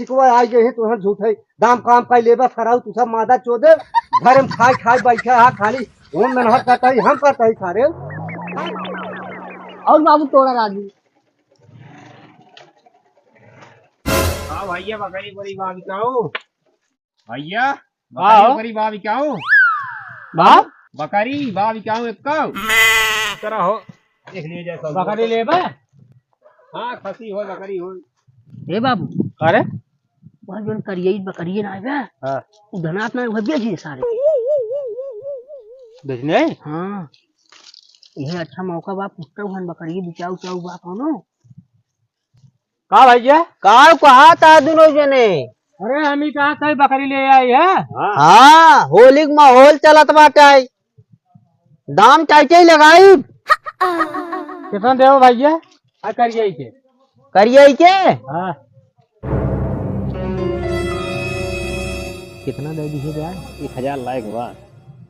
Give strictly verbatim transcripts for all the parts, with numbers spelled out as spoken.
शिकवा आ गए हैं, तुहन झूठे दाम काम का लेबा सराऊ, तू सब मादा चोदे, घर में खाए खाए बैठे हा खाली, हम मेहनत करता ही, हम करता ही सारे। और बाबू तोरा राजू। हाँ भैया, बकरी बड़ी बात कहूँ। भैया, का बकरी हो? बकरी बाबी क्या हो? बा? बकरी बाबी क्या हो एक का? तरह हो, देख लीजिए सब। बकरी लेबा? हाँ, खसी हो, बकरी हो। ए बाबू। अरे? वह जोन करियई बकरिए ना आवे? हाँ। उ धनात ना, वह बेच दे सारे। बेचने? हाँ। यह अच्छा मौका बा, पुछता हूँ, बकरिए बिचाऊ चाऊ बा कौनो? का भैया? का कहा था दुनो जने? अरे, हम ही कहा था, बकरी ले आई है। हाँ। हाँ, होली के माहौल चलत बाटे। दाम टाइटे ही लगाई। कितना देबो भैया? आ, करिए के। करिए के? हाँ। कितना दे दिए यार? एक हजार लायक बा।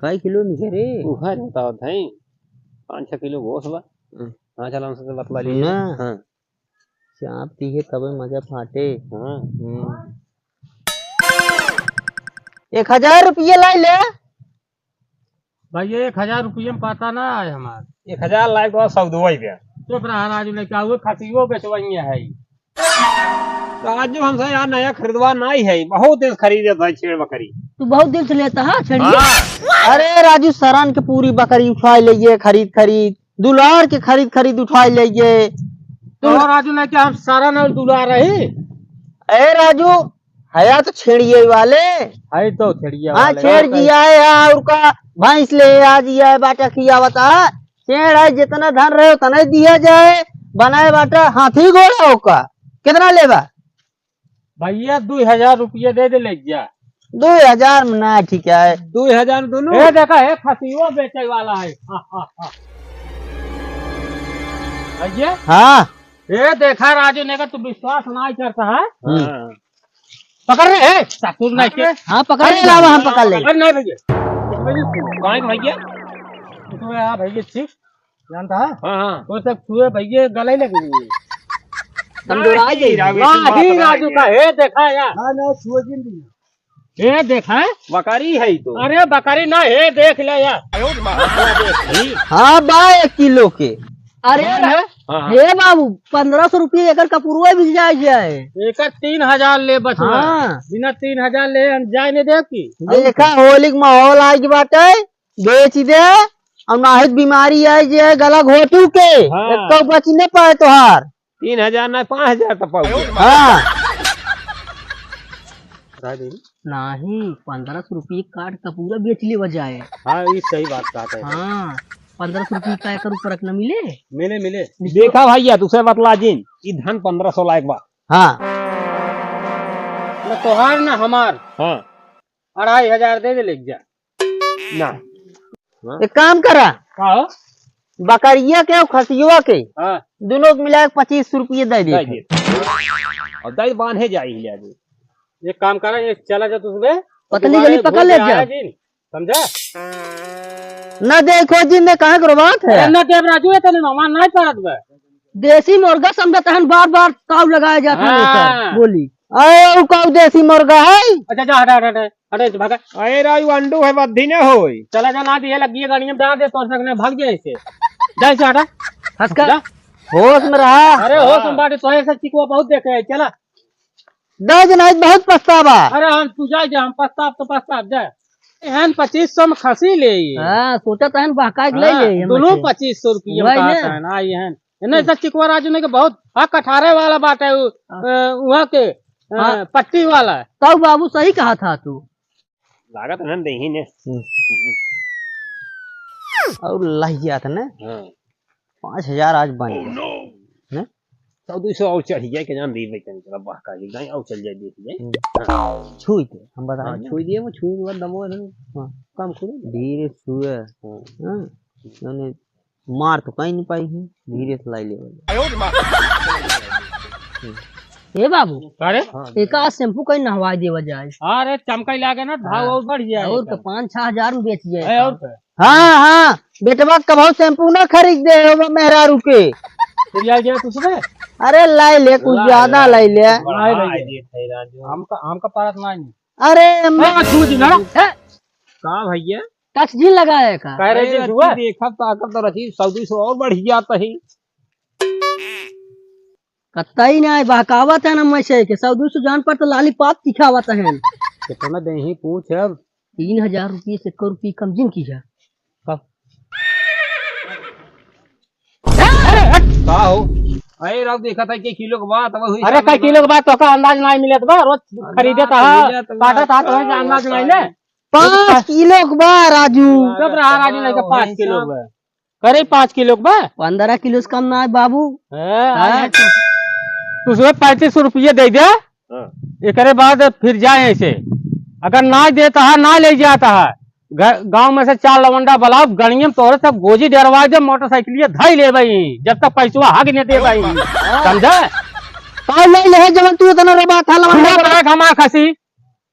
कई किलो निकले रे? उहर बताओ थाई। पाँच छह किलो गोस बा। हम्म। हाँ, चल, हमसे तो बतला लीजिए। ना। हाँ। चाप पीहे तबे मजा फाटे। हाँ। हम्म। एक हजार रुपये लाई ले। भाई, ये एक हजार रुपये में पता ना आए हमार। एक हजार लायक तो सौदवा ही बे। चुप रहा राजू, लेके आओ, खसियो बेचवाइए है। राजू, हमसे यार नया खरीदवा नहीं है, बहुत दिन से खरीदे था छेड़ बकरी। तू बहुत दिन से लेता है छेड़िए? हाँ। अरे राजू, सरान के पूरी बकरी उठा ले ये खरीद खरीद। दुलार के खरीद खरीद उठाई ले ये। तो राजू ने क्या हम सारा नाम दुलार रही? ए राजू, हया तो छेड़िए वाले। है तो छेड़िए हाँ, वाले। छेड़ दिया है यार, उनका भैंस ले आ दिया है, बाटा खिया बता। छेड़ है, जितना धन रहे उतना ही दिया जाए। बनाए बाटा हाथी घोड़ा होका। कितना लेबा? भैया, दुई हजार रुपया दे दे, ले जा। दुई हजार में ना, ठीक है। दुई हजार में दोनों? ए, देखा, ए, खसियो बेचे वाला है। हा, हा, हा। भैया? हाँ। ए, देखा, राजू ने कहा, तू विश्वास ना करता है। हम्म। हाँ। पकड़ रे, ए, ससुर नहीं के। हाँ, पकड़ अरे, ले। लावा, हम पकड़ ले। पकड़ नहीं, भैया। इसमें नहीं छुओ। कहाँ है भैया? इसमें, हाँ, भैया, ठीक। जानता है? हाँ, हाँ। वो सब छुए भैया गले लग गई। कमजोर आ गई। नहीं, राजू, नहीं, बात राजू नहीं का, है। हे देखा यार। ना, ना, छुए जिन दिया। हे देखा। बकरी है तो। अरे बकरी ना, हे देख ले यार। हाँ, बा एक किलो के। अरे कौन है? हाँ, हाँ। हे बाबू, पन्द्रह सौ रुपये एकर कपूरुआ बिक जाए जाए। एकर तीन हजार ले बचवा। हाँ। बिना तीन हजार ले हम जाए नहीं देव की। देखा, होली के माहौल आइ के बाटे। बेच दे, और नाहित बीमारी आई जे गला घोटू के, हाँ। एक तो बच न पाए तोहार। तीन हजार ना, पाँच हजार तो पाओगे। हाँ। नहीं, पन्द्रह सौ रुपये काट का पूरा बेच लेवा जाए। हाँ, ये सही बात कहते हैं। हाँ, पन्द्रह सौ रुपये का एकर ऊपर न मिले। मिले, मिले। देखा भैया, तुसे बतला जिन, ई धन पन्द्रह सौ लायक बा। हाँ। न तोहार न हमार। हाँ। अढ़ाई हजार दे दे, लेके जा। ना। हाँ? एक काम करा। का हो? बकरिया के और खसियुआ के, हाँ। दोनों के मिला के पच्चीस सौ रुपये दे दे। दे दे। और दे बांधे जाई ले अभी। एक काम करा, ये चला जा तू सुबह। पतली दुकान गली में पकड़ घूम ले के जा। आया जी, समझा? ना देखो जी, मैं कहाँ करो बात है? अरे ना देव राजू, ये तने मेहमान नहीं पारत बे। देसी मुर्गा समझा तहन बार बार ताव लगाया जाता है हाँ। एकर। बोली। अरे, उ काऊ देसी मुर्गा है? अच्छा, जा, हटा, हटा, हटा। अरे, भागा। अरे राजू, अंडू है, बद्धी न होई। चला जा, ना दिए लगी है गाड़ी में, डाल दे, तोर सकने भाग जाए इसे। जा इसे हटा। हंस कर। जा। होश में रहा। अरे, होश में बाटे, तोहे से चिकवा बहुत देखे है, चला। दस दिन आज बहुत पछतावा। अरे, हम तू जा, जा, हम पछताव तो पछताव, जा। एहन पच्चीस सौ में खसी ले ये। हाँ, सोचा तो हन बहकाए के ले हाँ, ले, ये दोनों मछली। पच्चीस सौ रुपये में वही कहा ना। था ना, ये हन। इन्हें हाँ। ऐसा चिकवा राजू ने के बहुत हक अठारह वाला बात है, उ, हाँ। अ, वहाँ के, अ, हाँ। पट्टी वाला। तब बाबू सही कहा था तू। लागत है ना देही ने। हम्म। और लहिया था ना। हाँ। पाँच हजार आज बन गया। Oh, no। हैं? सौ दो सौ और चढ़ जाए, के जान दी भाई, तनी चला बहका के गाय और चल जाए, देख जाए। हम्म। हाँ। छुई के, हम बता हाँ, दें। छुई दिए, वो छुई के बाद दमो है ना। हाँ। काम करो। धीरे छुए। हाँ। हाँ। मैंने मार तो कहीं नहीं पाई है, धीरे से लाई ले वाले। आयो रे माँ। हम्म। ए बाबू, अरे? हाँ। एका शैम्पू कहीं नहवा देवा जाए। अरे, चमकाई लागे ना, भाव हाँ। और बढ़ जाए और एकर। तो पाँच छह हजार में बेच जाए। ए, और का? हाँ, हाँ, बेटवा कबहू शैम्पू ना खरीद दे होगा मेहरारू के। फिर आ गया तुझमें? अरे लाई ले, कुछ ला ज्यादा ले। लाई ले। बढ़ा नहीं ले। देत है राजू। हमका, हमका पारत नहीं। अरे हम हाँ, छू दी ना। है? का भैया? टच जिन लगाए का? कह रहे अरे जी, रखी हुआ? देखब ताकत तो रखी, सौ दो सौ और बढ़ गया तो ही। कतई नहीं बहकावत है ना, मैं से के सौ दो सौ जान पर तो लालीपॉप दिखावत है। कितना दे ही पूछ अब। तीन हजार रुपये से एको रुपये कम जिन कीजा। का? अरे, हट। का हो? अरे, राव देखा था कि किलो के बात, अब हुई अरे, सामान कई किलो के बात तो का अंदाज नहीं मिलत बा, रोज अंदाज खरीदे तो है, मिलत बा, काटत है, तो है, अंदाज नहीं ले। पाँच किलो के बा, राजू। चुप रहा, राजू, नहीं तो पाँच किलो के बा। करे पाँच किलो के बा? पन्द्रह किलो से कम ना है, बाबू। हाँ। हाँ। तू सुबह पैंतीस सौ रुपये दे दे। हाँ। एकरे बाद फिर जाए ऐसे। अगर ना देता है, ना ले जाता है, घ-, गाँव में से चार लवंडा बुलाओ, गणियम तोरे सब गोजी डरवा दे, मोटरसाइकिलिया धई ले भाई, जब तक पैसवा हग ने दे भाई। हाँ। समझे? कौन ले ले है जवन तू इतना रोबा था लवंडा? छुआ करा हमार खसी।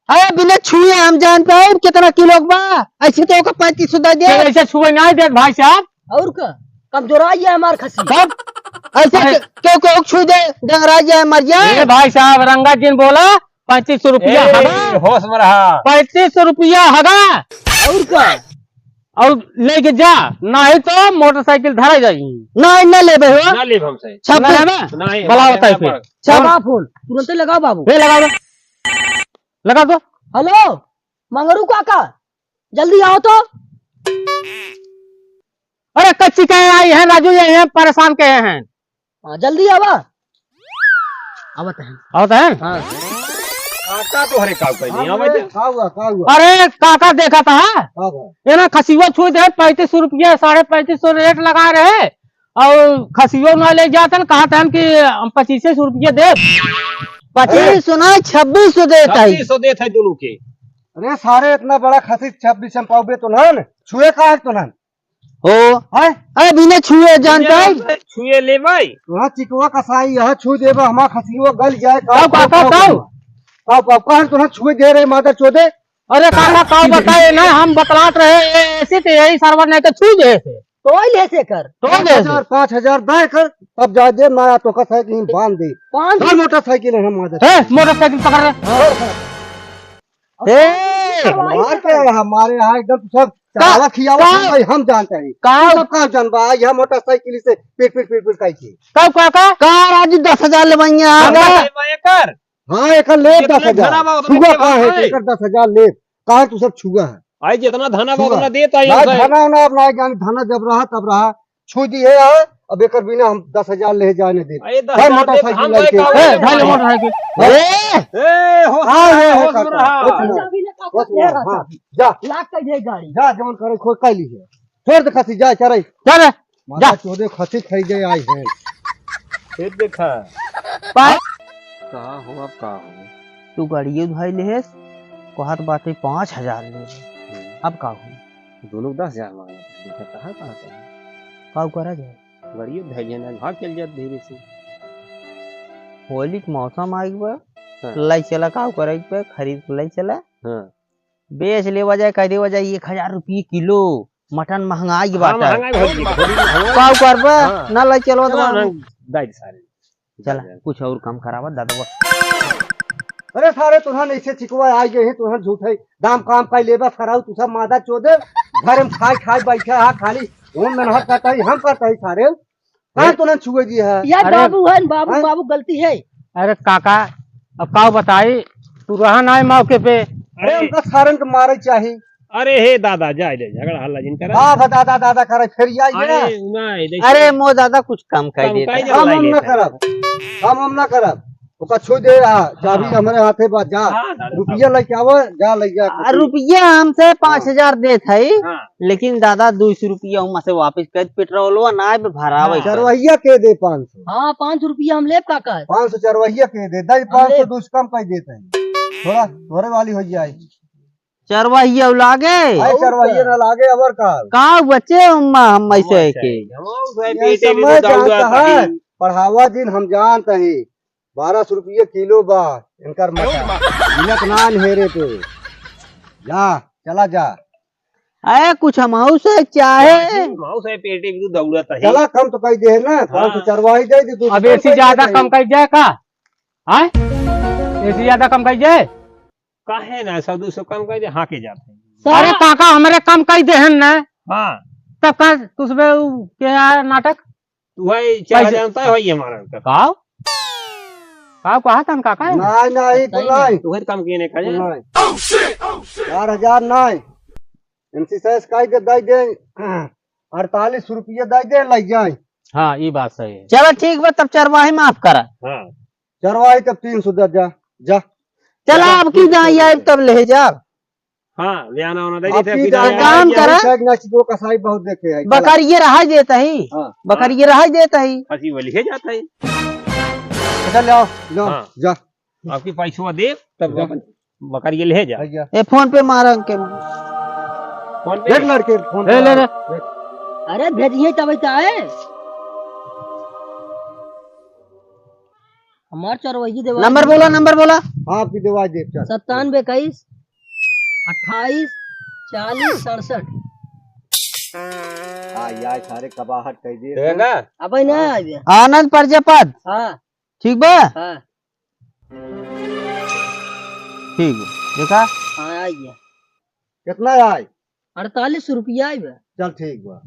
अरे बिना छुए हम जानते हैं कितना किलो के बा, ऐसे तो ओका पैंतीस सौ दे दे। तो ऐसे छुए नहीं देत भाई साहब। और का? कमजोराई है हमार खसी। कब? ऐसे अरे। के-, केहू, केहू छू दे, डंगराई जाए, मर जाए। ए भाई साहब, रंगत जिन बोला, पैंतीस सौ रुपया ए, हगा। होश में रहा। पैंतीस सौ रुपया हगा। और का? और लेके जा, नहीं तो मोटरसाइकिल धरा जाई। नहीं, ना लेबे हो। ना लेब हमसे। छब्बीस। ना लेबे? नहीं, बुलाओ हमारे ताई यहाँ फिर। पर छबा फोन, तुरंते लगाओ बाबू। ए, लगा दो। लगा दो। हेलो, मंगरू काका, जल्दी आओ तो। अरे कच्ची कहे आई है राजू, ये हैं परेशान कहे हैं। हाँ, जल्दी आवा। आवत है। आवत है? हाँ। काका तो हरे काव कहीं नहीं आवा अरे, जा। का हुआ, का हुआ? अरे काका देखा था, का हुआ? ये ना खसीवा छू दे, पैंतीस सौ रुपया, साढ़े पैंतीस सौ रेट लगा रहे, और खसीवा ना ले जाते ना, कहा था कि हम पच्चीस सौ रुपया दे। पच्चीस सौ ना, छब्बीस सौ देता है। छब्बीस सौ देता है दोनों के। अरे सारे इतना बड़ा खसी छब्बीस सौ पाओगे तो ना, छुए का है तो ना? हो। हैं? अरे बिना छुए जानता है? छुए ले भाई। वहाँ चिकवा कसाई, यहाँ छू देबा, हमार खसियो गल जाए। काव, काव, काव, काव? काव, काव, काव, तोहरा छुए दे रहे, मादर चोदे। अरे काका, काव बताए ना, हम बतलात रहे, ए-, ऐसे तो यही सरवर नहीं तो छू दे से। तो ले से कर। तो ले से। पाँच हजार, पाँच हजार दे कर, तब जा दे, मैं तो कसा है कि हम बांध दे। पाँच सौ। मोटरसाइकिल है हम मादर। ए, मोटरसाइकिल पकड़ रहे। हाँ। ए! हमार क्या है? हमारे यहाँ एकदम सब का-, चलावा खियावा का-, भाई, हम जानते हैं। का-, तू सब का जानबा, यह मोटरसाइकिल से पिट, पिट, पिट, पिट काई थी। का, का, का? का राजू दस हजार लेबइया? हाँ, हाँ। एकर। हाँ, एकर ले जितने दस हजार। घना बा, उतने छुआ के का है, भाई। एकर दस हजार ले। का तू सब छुआ है? आई जितना धना बा, छुआ। उतना देता ही ना, होता है। धना, ना, अब ना जाने, धना जब रहा, तब रहा। छू दिए है, अब एकर बिना हम दस हजार ले जाए न देब। अरे, दस हजार भाई, मोटरसाइकिल हम लेके। भाई, ए, भाई, मोटरसाइकिल। ए! ए, होश हाँ, में रहा, है, होश में काका, रहा। होश में रहा। चाबी ले, काका, होश में रहा, तेरा हाँ, चाबी। जा। लाग के दे गाड़ी। जा, जौन करे, खोज कर लीजिए। छोड़ दे खसी, जा, चल रही। चल रे, माता जा। चोदे खसी खाई गए आए हैं। फिर देखा। पा- का हो, अब का हो? तू गाड़िए उधारी लेहेस, कहत बाटे पाँच हजार ले। हम्म। अब का हो? दोनों दस हजार मांगे, दिक्कत तो है, कहाँ पे है? का करा जाए? गाड़िए धैले ना, भाग चल जात धीरे से। होली के मौसम आइल बा, हाँ। लाई चला, का करे के बा, खरीद के लाई चला। हाँ। बेच लेवा जाए, कह देवा जाए, एक हजार रुपये किलो, मटन महंगाई हाँ, बाटे। महंगाई भइल बा, होली में, होली में। का करबा? हाँ। ना लाई चलवा चला तो ना, दाई सारे। चला, कुछ और काम करावा, दादा बा। अरे सारे, तुहन ऐसे चिकवा आ गए हैं, तुहन झूठे दाम काम का लेबा सराऊ, तू सब मादा चोदे, घर में खाए खाए बैठा है, खाली ओम मेहनत करता है, हम करता है सारे। कहाँ ए- तुहन छुए दिए है? यार अरे बाबू है न, बाबू, हैं? बाबू गलती है। अरे काका, अब का बताई, तू रहा ना है मौके पे। अरे उनका सारन के मारे चाही। अरे हे दादा, जाए दे, झगड़ा हल्ला जिन करा। हाँ, बा दादा, दादा करे, फिर आई अरे, गया। नहीं, नहीं, अरे, मो दादा कुछ कम कर कम देता। कर दे, हम, हम ना करब, हम, हम ना करब। ओका छू दे, आ, चाबी हाँ। हमरे हाथे बा, जा। हाँ, दादा, रुपया हाँ। लेके आवा, जा ले जा। आ, रुपया हमसे हाँ। पाँच हजार देत है, हाँ। लेकिन दादा, दो सौ रुपया हम से वापस कर, पेट्रोलवा ना आए, भरावे हाँ। के। चरवहिया के दे पाँच सौ। हाँ, पाँच सौ रुपया हम लेब, काका। पाँच सौ चरवहिया के दे, दे हम पाँच सौ, लेब। दो सौ कम कर देते हैं। थोड़ा, थोड़े वाली हो जाए। चरवाहिया लागे? अरे चरवाहिया ना लागे, अबर का? का बच्चे अम्मा हम ऐसे है के? हम उस भाई ये पेटे में समय तो दौड़ा जानता है, कहीं। पढ़ावा दिन हम जानते हैं, बारह सौ रुपये किलो बा इनकर मटा। मिलत ना हेरे पे। जा, चला जा। अरे कुछ हमहू से चाहे। हमहू से पेटे भी तू दौड़त है। चला, कम तो कई दे ना, थोड़ा सा हाँ। चरवाही दे दे, दू सौ अब एसी ज्यादा कम कई जाए का? हैं? एसी ज्यादा कम कई जाए? काहे ना, सौ दू सौ कम कई दे, हाँ के जात है। अरे काका, हमरे कम कई देहन ना। हाँ। तब का, तुसबे उ, के आ नाटक? तू है, चार हजार जानता है भाई हमारा अंकल। का? का कहा था काका? नहीं, नहीं, तू नहीं। तू है काम किए नहीं खा जा। नहीं। चार हजार नहीं। एमसी साहब का दे, दे दे, अड़तालीस रुपये दे दे, ले जाए। हाँ, ई बात सही है। चलो ठीक बा, तब चरवाही माफ करा। हाँ। चरवाही तब तीन सौ दे जा, जा। चला, अब की दाई आए तब ले जा। हाँ, ले आना होना, दे अब देते की फिर दाई आए। काम करा। बैठ ना, दो कसाई बहुत देखे हैं, चला। बकरिए रहा देता ही। हाँ। बकरिए रहा देता ही। खसी वो लिखे जाता है। अच्छा, ले आओ, ले आओ, हाँ। जा। आपकी पैसवा दे, तब जा। अपन बकरिए ले जा। भैया। ए, फोन पे मार अंके में। फोन पे? देख लड़के, फोन ले, पे ले, आ। ले। देख। अरे, भेजिए तब तो आए। हमार चरवाही देवा नंबर दे। बोला, नंबर बोला। हाँ, आपकी देवा दे, चल। सत्तानवे इक्कीस, अट्ठाईस, चालीस, सड़सठ। आ, यार, सारे कबाहट कह दिए। देगा? अब ही ना हाँ। आवे। आनंद प्रजापत। हाँ। ठीक बा? हाँ। ठीक बा। देखा? हाँ, आ गया। कितना आए? अड़तालीस रुपया आए बा। चल ठीक बा।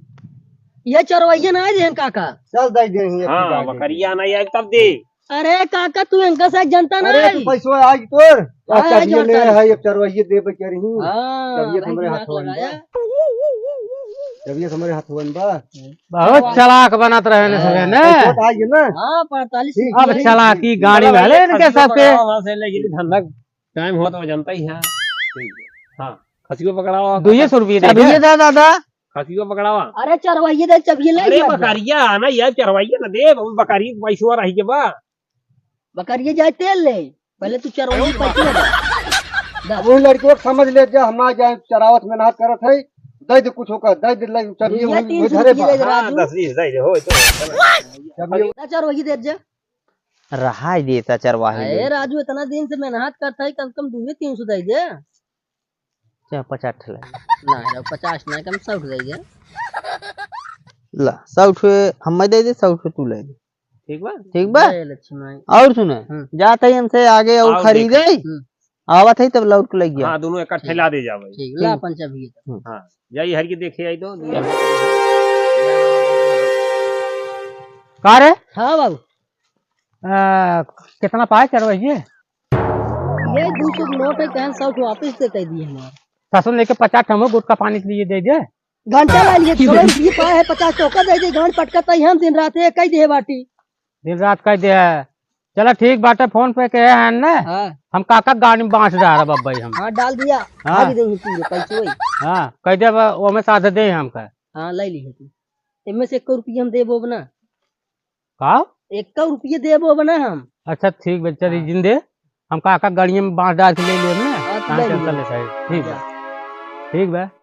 ये चरवैया ना आए देहन काका। चल दे दे ही हाँ, बकरिया ना आए तब दे। अरे काका तू इनका साथ जनता ना अरे आई। तू पैसवा आई तोर। हाँ, आज आज ये ले जाता है। है, ये चरवैया दे बे कह रही। हाँ, जब ये भाई हमरे दिमाग हाथ में लगाया। बा। जब ये हमरे हाथ में बा। बहुत चालाक बनत रहे ने सबे ने। हाँ, पैंतालीस ठीक। अब चालाकी गाड़ी वाले इनके सबके। वहाँ से ले गेली धंधा टाइम हो तो जनता ही है। हाँ, खसियो पकड़ावा। दुइये सौ रुपये दे दे। चबिये दे दादा। खसियो पकड़ावा। अरे चरवाइये दे, चबिये ले अरे लिया। बकरिया ना यार, चरवाइये ना दे, बकरी पैसवा रही के बा। बकरिया जाए तेल ले, पहले तू चरवाइये पैसे ले। अब वही लड़के को समझ ले जा, हम आ जाए चरावत में ना करत है, दे दे कुछ होकर, दे दे, ले, चल, ये ये वही, तीन वही सौ धरे रुपये बा। दे दे हाँ, राजू। दस बीस दे दे, हो, तो। चल, ये ना चरवाइये दे जा। रहाई देता चरवाही अरे लोग। राजू, इतना दिन से मेहनत करता है, कम से कम दो तीन सौ दे दे। चाहे पचास ठे ले। ना, यार, पचास ना, कम सौ ठे दे दे। ला, सौ ठे हमें दे दे, सौ ठे तू ले ले। ठीक बा? ठीक बा? जय लक्ष्मी। और सुने, हम्म। जात ही हमसे आगे और और खरीदे, देखे। हम्म। आवत ही तब लौट के लग गया। हाँ, दोनों इकट्ठे ठीक। ला दे जावे। ठीक, ला ठीक। अपन चाबी। हम्म। हाँ, जाई हर के देखे आई तो। का रे? हाँ बाबू। आ, कितना पाए चरवैये? ये दो सौ के नोट है, कहन सौ के वापस दे कह दिए हमार। ससुर लेके पचास ठो हमको गुटखा पानी के लिए दे दे। घंटा ला लिए, सौ रुपये पाए है, पचास ठो का दे दे, गांड पटकता ही हम दिन रात एक ही दे बाटी। दिन रात कह दे है। चला ठीक बाटे, फोन पे के है ना? हाँ। हम काका गाड़ी में बांस डाल रहा बब्बई हम। हाँ, डाल दिया। हाँ। आगे दे पूरे पैसे वही। हाँ, कह दे अब ओमे साथ दे हमका। हाँ, ले ली है तू। इनमें से एक रुपये हम देबो ना। का? एक रुपये देबो अब ना हम। अच्छा, ठीक बा, चल, हाँ। जिन दे। हम काका गाड़िया में बांस डाल के ले लेब ना। हाँ, तो हाँ, ले चल, लियो। चल, चल, ठीक बा। हाँ। ठीक बा।